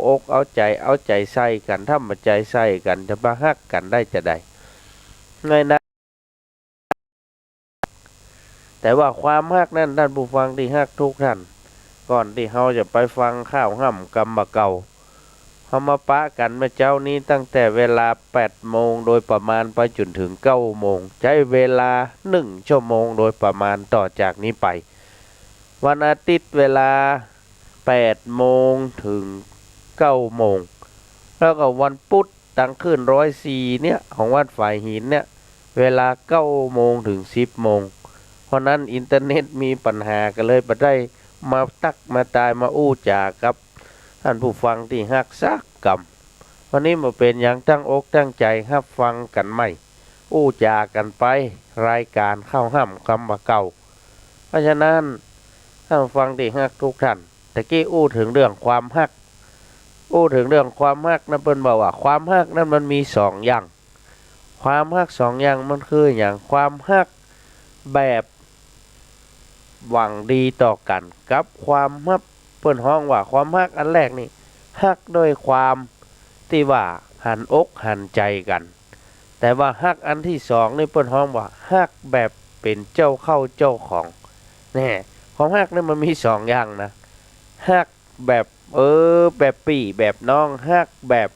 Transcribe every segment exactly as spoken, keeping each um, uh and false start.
อกเอาใจ๋ เอาใจ๋ใส่กั๋น ถ้าบ่ใจ๋ใส่กั๋น จะมาฮักกั๋นได้จาใด ในนั้น แต่ว่าความฮักนั้น ต้านผู้ฟังตี้ฮักกู้ต้าน ก่อนตี้เฮาจะไปฟังข่าวฮ่ำกำบ่าเก่า เฮามาปะกั๋นเมื่อเจ๊านี้ตั้งแต่เวลาแปดโมงโดยประมาณไปจ๋นเถิงเก้าโมง ใจ๊เวลาหนึ่งชั่วโมงโดยประมาณต่อจากนี้ไป วันอาทิตย์เวลาแปดโมงเถิงเก้าโมง แล้วก็วันพุธ ตังคืนร้อยสี่เนี่ย ของวัดฝายหินเนี่ย เวลาเก้าโมงเถิงสิบโมง เพราะนั้นอินเทอร์เน็ตมีปัญหา ก็เลยบ่ได้มาตั๊กมาตายมาอู้จ๋ากับต้านผู้ฟังตี้ฮักสักกำ วันนี้บ่เป๋นหยัง ตั้งอกตั้งใจ๋ฮับฟังกั๋นใหม่ อู้จ๋ากั๋นไป รายก๋านข่าวฮ่ำกำบ่าเก่า เพราะฉะนั้น ต้านผู้ฟังตี้ฮักกู้ต้าน ตะกี้อู้เถิงเรื่องความฮัก อู้เถิงเรื่องความฮักนั้น เปิ้นบอกว่าความฮักนั้นมันมีสองอย่าง ความฮักสองอย่างมันคือหยัง ความฮักแบบหวังดีต่อกั๋น กับความฮัก เปิ้นฮ้องว่าความฮักอันแรกนี่ ฮักด้วยความตี้ว่าหันอกหันใจ๋กั๋น แต่ว่าฮักอันตี้สองนี่เปิ้นฮ้องว่าฮักแบบเป๋นเจ้าเข้าเจ้าของ แน่ ความฮักนี่มันมีสองอย่างนะ ฮักแบบ เออ แบบปี้แบบน้อง ฮักแบบ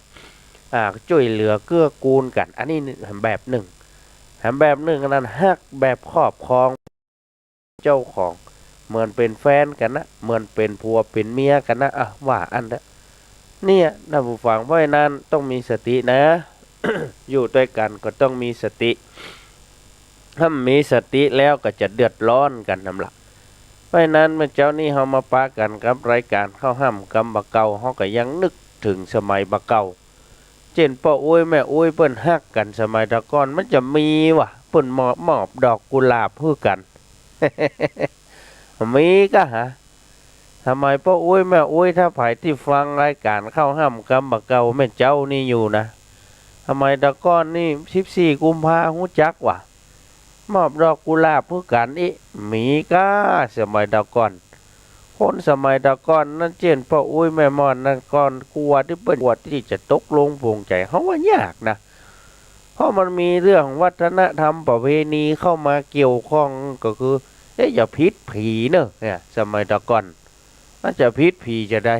อ่า จ้วยเหลือเกื้อกูลกั๋น อันนี้แบบนึ่ง แถมแบบนึ่งอันนั้นฮักแบบครอบครอง เจ้าของ เหมือนเป๋นแฟนกั๋นนะ เหมือนเป๋นผัวเป๋นเมียกั๋นนะ อ่ะ ว่าอั้นเต๊อะ เนี่ย ต้านผู้ฟัง เพราะฉะนั้นต้องมีสตินะ อยู่ตวยกั๋นก็ต้องมีสติ ถ้าบ่มีสติแล้วก็จะเดือดร้อนกั๋นนั่นละ เพราะฉะนั้นเมื่อเจ๊านี้เฮามาปะกั๋นกับรายก๋านข่าวฮ่ำกำบ่าเก่า เฮาก็ยังนึกเถิงสมัยบ่าเก่า เจ้นป้ออุ๊ยแม่อุ๊ยเปิ้นฮักกั๋นสมัยตะก่อน มันจะมีวะ เปิ้นมอบ มอบดอกกุหลาบหื้อกั๋น มีก้าหา สมัยป้ออุ๊ยแม่อุ๊ย ถ้าใผตี้ฟังรายก๋านข่าวฮ่ำกำบ่าเก่าแม่เจ๊านี้อยู่นะ สมัยตะก่อนนี่ สิบสี่กุมภา ฮู้จักวะ มอบดอกกุหลาบหื้อกั๋นอี้ มีก้า สมัยตะก่อน คนสมัยตะก่อนนั้น เจ้นป้ออุ๊ยแม่ม่อนนั้นก่อน กว่าตี้เปิ้น กว่าตี้จะตกลงปลงใจ๋ เฮาว่ายากนะ เพราะมันมีเรื่องวัฒนธรรมประเพณีเข้ามาเกี่ยวข้อง ก็คือ เอ๊ะ อย่าผิดผีเนอะ เนี่ย สมัยตะก่อน อาจจะผิดผีจาใด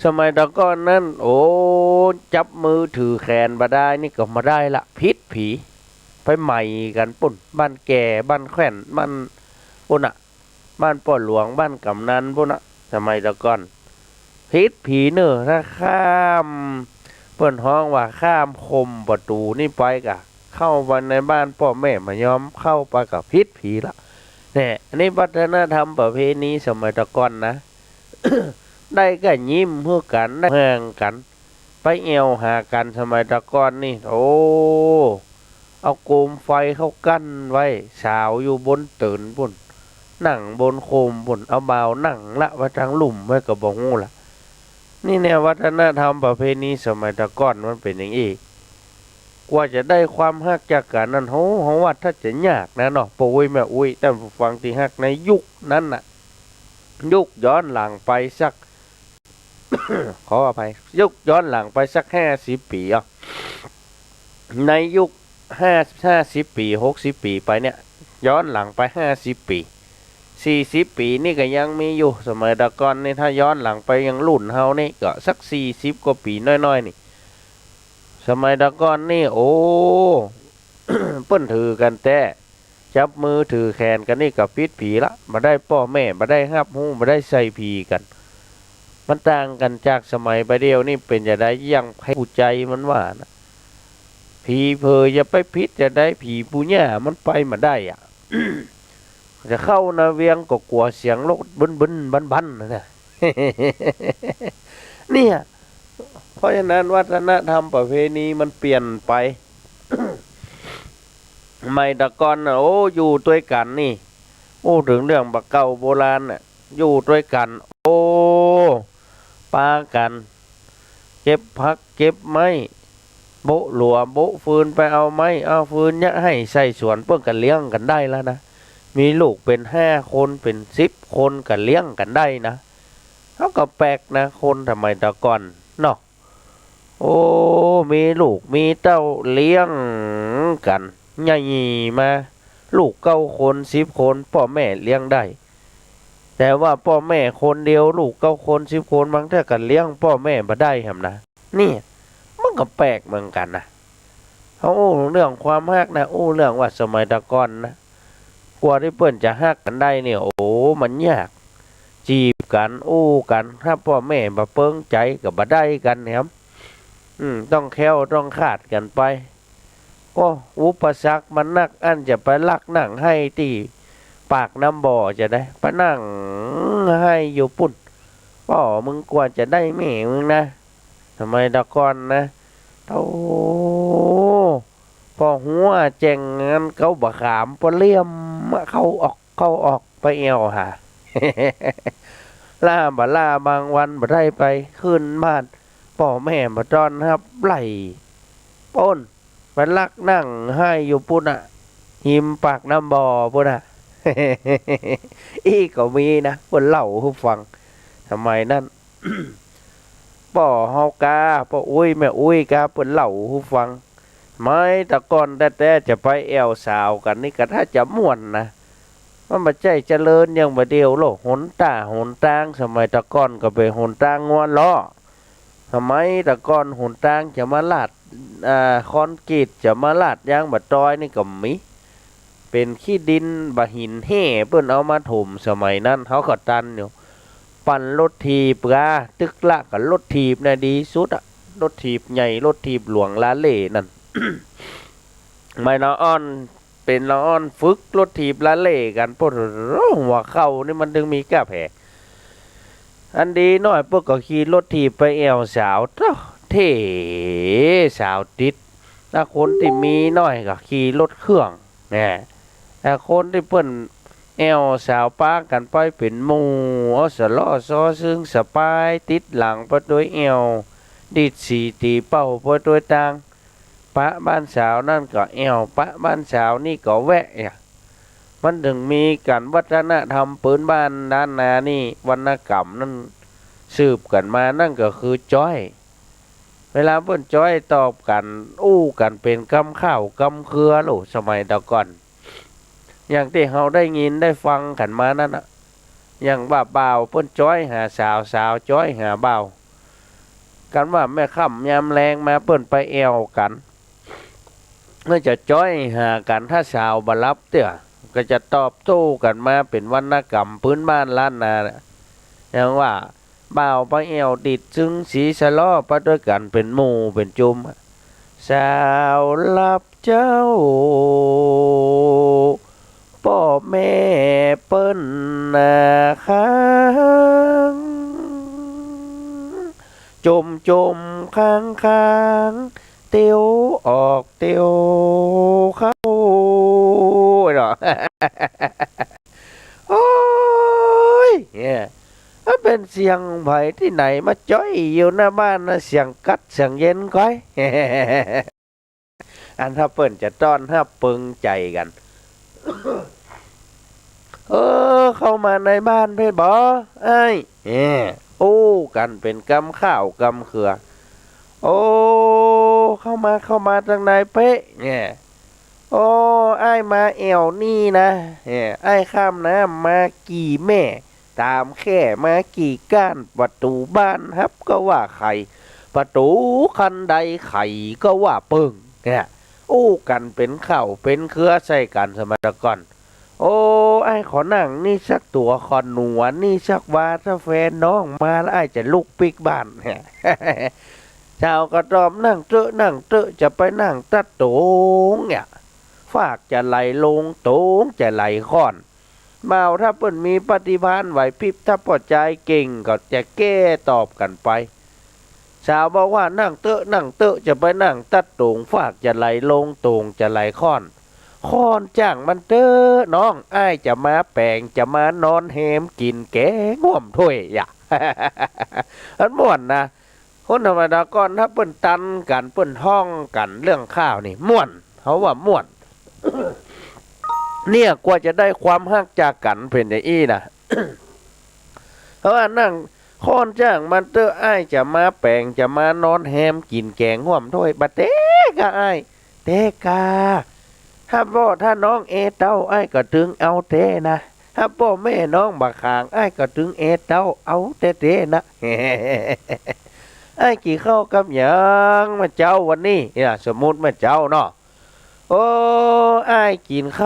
สมัยตะก่อนนั้น โอ้ จับมือถือแขนบ่ได้นี่ก็บ่ได้ละ ผิดผี ไปใหม่กั๋นปุ้น บ้านแก่ บ้านแคว่น บ้านปุ้นน่ะ บ้านป้อหลวง บ้านก๋ำนันปุ้นน่ะ สมัยตะก่อน ผิดผีเน่อ ถ้าข้าม เปิ้นฮ้องว่าข้ามข่มประตู๋นี่ไปกะ เข้าไปในบ้านป้อแม่บ่ยอมเข้าไปกะผิดผีละ แน่ อันนี้วัฒนธรรมประเพณีสมัยตะก่อนนะ ได้ก้ายิ้มหื้อกั๋น ได้แฮงกั๋น ไปแอ่วหากั๋นสมัยตะก่อนนี่ โอ้ เอาโกมไฟเข้ากั้นไว้ สาวอยู่บนเตินปุ้น นั่งบนโคมปุ้น เอาบ่าวนั่งละไว้ตางลุ่มไว้ก็บ่ฮู้ละ นี่แน่ วัฒนธรรมประเพณีสมัยตะก่อนมันเป๋นอย่างอี้ กว่าจะได้ความฮักจากกั๋นนั้น โห เฮาว่าถ้าจะยากนะเนาะ ป้ออุ๊ยแม่อุ๊ย ต้านผู้ฟังตี้ฮัก ในยุคนั้นน่ะ ยุคย้อนหลังไปสัก ขออภัย ยุคย้อนหลังไปสักห้าสิบปี๋อ่ะ ในยุคห้า ห้าสิบปี๋ หกสิบปี๋ไปเนี่ย ย้อนหลังไปห้าสิบปี๋ สี่สิบปี๋นี่ก็ยังมีอยู่ สมัยตะก่อนนี่ ถ้าย้อนหลังไปยังรุ่นเฮานี่ก็สักสี่สิบกว่าปี๋น้อยๆ นี่ สมัยตะก่อนนี่ โอ้ เปิ้นถือกั๋นแต๊ จับมือถือแขนกั๋นนี่ก็ผิดผีละ บ่ได้ป้อแม่ บ่ได้ฮับฮู้ บ่ได้ใส่ผีกั๋น มันต่างกั๋นจากสมัยบ่าเดี่ยวนี่ เป๋นจาใด อย่างไผผู้ใจ๋มันว่านะ ผีเผลอจะไปผิดจาใด ผีปู่ย่ามันไปบ่ได้อะ จะเข้าในเวียงก็กั๋วเสียงรถบึ้นๆ บั้นๆ นั่นน่ะ เนี่ย เพราะฉะนั้นวัฒนธรรมประเพณีมันเปลี่ยนไป สมัยตะก่อนน่ะ โอ้ อยู่ตวยกั๋นนี่ โอ้ เถิงเรื่องบ่าเก่าโบราณน่ะ อยู่ตวยกั๋น โอ้ ปากั๋น เก็บผักเก็บไม้ โบ๊ะหลัวโบ๊ะฟืน ไปเอาไม้เอาฟืนเยียะไฮ่ใส่สวน เปิ้นก็เลี้ยงกั๋นได้แล้วนะ มีลูกเป๋นห้าคนเป๋นสิบคนก็เลี้ยงกั๋นได้นะ เฮาก็แปลกนะ คนสมัยตะก่อนเนาะ โอ้ มีลูกมีเต้าเลี้ยงกั๋นใหญ่มา ลูกเก้าคนสิบคน ป้อแม่เลี้ยงได้ แต่ว่าป้อแม่คนเดียว ลูกเก้าคนสิบคน บางเตื้อก็เลี้ยงป้อแม่บ่ได้แหมนะ เนี่ย มันก็แปลกเหมือนกั๋นนะ เฮาอู้เรื่องความฮักนะ อู้เรื่องว่าสมัยตะก่อนนะ กว่าตี้เปิ้นจะฮักกั๋นได้เนี่ย โอ้ มันยาก จีบกั๋น อู้กั๋น ถ้าป้อแม่บ่เปิงใจ๋ก็บ่ได้กั๋นแหม อืม ต้องแคล้วต้องคลาดกั๋นไป โอ้ อุปสรรคมันนัก อันจะไปลักนั่งไห้ตี้ปากน้ำบ่อจะได้ ไปนั่งไห้อยู่ปุ้น ป้อมึงกว่าจะได้แม่มึงนะ สมัยตะก่อนนะ โธ่ ป้อหัวแจ้ง อันเกาบ่าขาม ป้อเหลี้ยมเข้าออก เข้าออก ไปแอ่วหา ล้าบ่าล้า บางวันบ่ได้ไป ขึ้นบ้าน ป้อแม่บ่ต้อนฮับ ไล่ป้น ไปลักนั่งไห้อยู่ปุ้นน่ะ ฮิมปากน้ำบ่อปุ้นน่ะ อี้ก็มีนะ เปิ้นเล่าหื้อฟัง สมัยนั้น ป้อเฮากา ป้ออุ๊ยแม่อุ๊ยกา เปิ้นเล่าหื้อฟัง สมัยตะก่อนแต๊ๆ จะไปแอ่วสาวกั๋นนี่ก็ถ้าจะม่วนนะ มันบ่ใจ้เจริญอย่างบ่าเดี่ยวโลก หนต้าหนตางสมัยตะก่อนก็เป๋นหนตางงัวเลาะ สมัยตะก่อนหนตางจะมาลาด อ่า คอนกรีต จะมาลาดยางบ่าตอยนี่ก็บ่มี เป๋นขี้ดินบ่าหินแห่ เปิ้นเอามาถม สมัยนั้นเฮาก็ตันอยู่ ปั่นรถถีบกา ตึกละก็รถถีบน่ะดีสุดอะ รถถีบใหญ่ รถถีบหลวงลาเล่นั่น สมัยละอ่อน เป๋นละอ่อนฝึกรถถีบลาเล่กั๋น โอ้โห หัวเข่านี่มันตึงมีก้าแผล อันดีหน้อยเปิ้นก็ขี่รถถีบไปแอ่วสาว โธ่ เท่ สาวติด ถ้าคนตี้มีหน้อยก็ขี่รถเครื่อง แหม แต่คนตี้เปิ้นแอ่วสาวปากั๋นไปเป๋นหมู่ เอาสะเลาะซ้อซึ่งสะปาย ติดหลังไปตวยแอ่ว ดีดสีตี๋เป้าไปตวยตาง ปะบ้านสาวนั่นก็แอ่ว ปะบ้านสาวนี่ก็แวะ เนี่ย มันตึงมีก๋านวัฒนธรรมปื้นบ้านล้านนานี่ วรรณกรรมนั้นสืบกั๋นมา นั่นก็คือจ๊อย เวลาเปิ้นจ๊อยตอบกั๋น อู้กั๋นเป๋นกำข้าวกำเครือโลก สมัยตะก่อน อย่างตี้เฮาได้ยินได้ฟังกั๋นมานั่นน่ะ อย่างว่าบ่าวเปิ้นจ๊อยหาสาว สาวจ๊อยหาบ่าว กันว่าแม่ค่ำยามแลงมาเปิ้นไปแอ่วกั๋น เปิ้นจะจ๊อยหากั๋น ถ้าสาวบ่ฮับเตื้อ ก็จะตอบโต้กั๋นมาเป๋นวรรณกรรมปื้นบ้านล้านนาน่ะ อย่างว่า บ่าวไปแอ่วดีดซึ่งสีสะเลาะไปตวยกั๋นเป๋นหมู่เป๋นจุม สาวฮับเจ้า ป้อแม่เปิ้นนาค้าง จมๆ ค้างๆ เตียวออกเตียวเข้า เนาะ โอ๊ย เนี่ย มันเป๋นเสียงใผตี้ไหนมาจ๊อยอยู่หน้าบ้านนะ เสียงกั๊ดเสียงเย็นก้อย อันถ้าเปิ้นจะต้อนฮับเปิงใจ๋กั๋น เออ เข้ามาในบ้านเป๊ะบ่ อ้าย เนี่ย อู้กั๋นเป๋นกำข้าวกำเครือ โอ้ เข้ามา เข้ามาตางในเป๊ะ เนี่ย โอ้ อ้ายมาแอ่วนี่นะ เนี่ย อ้ายข้ามน้ำมากี่แม่ ต๋ามแค่มากี่ก้าน ประตู๋บ้านฮับก็ว่าไข ประตู๋คันไดไขก็ว่าเปิง เนี่ย อู้กั๋นเป๋นข้าวเป๋นเครือใส่กั๋น สมัยตะก่อน โอ้ อ้ายขอนั่งนี่สักตั๋ว ขอหนวดนี่สักวา ถ้าแฟนน้องมาแล้วอ้ายจะลุกปิ๊กบ้าน สาวก็ตอบ นั่งเต๊อะ นั่งเต๊อะ จะไปนั่งตั๊ดโต๋ง เนี่ย ฟากจะไหลลงโต๋ง จะไหลค่อน บ่าวถ้าเปิ้นมีปฏิภาณไหวพริบ ถ้าป้อจายเก่งก็จะแก้ตอบกั๋นไป สาวบอกว่า นั่งเต๊อะ นั่งเต๊อะ จะไปนั่งตั๊ดโต๋ง ฟากจะไหลลงโต๋ง จะไหลค่อน ค่อนจ้างมันเต๊อะน้อง อ้ายจะมาแป๋ง จะมานอนแฮมกิ๋นแก๋งฮ่วมถ้วย อย่า มันม่วนนะ คนสมัยตะก่อนถ้าเปิ้นตันกั๋น เปิ้นฮ้องกั๋นเรื่องข้าวนี่ม่วน เฮาว่าม่วน เนี่ย กว่าจะได้ความฮักจากกั๋นเป๋นอย่างอี้นะ เพราะว่านั่ง ข้อนจ้างมันเต๊อะ อ้ายจะมาแป๋ง จะมานอนแฮมกิ๋นแก๋งฮ่วมถ้วย บ่เต๊กาอ้าย เต๊กา ฮับเป้อ ถ้าน้องเอเต้าอ้ายก็ตึงเอาแต๊นะ ฮับเป้อ แม่น้องบ่ขางอ้ายก็ตึงเอเต้าเอาแต๊ๆ นะ อ้ายกิ๋นข้าวกับหยังมาเจ๊าวันนี้ เนี่ย สมมุติมาเจ๊าเนาะ โอ้ อ้ายกิ๋นข้าว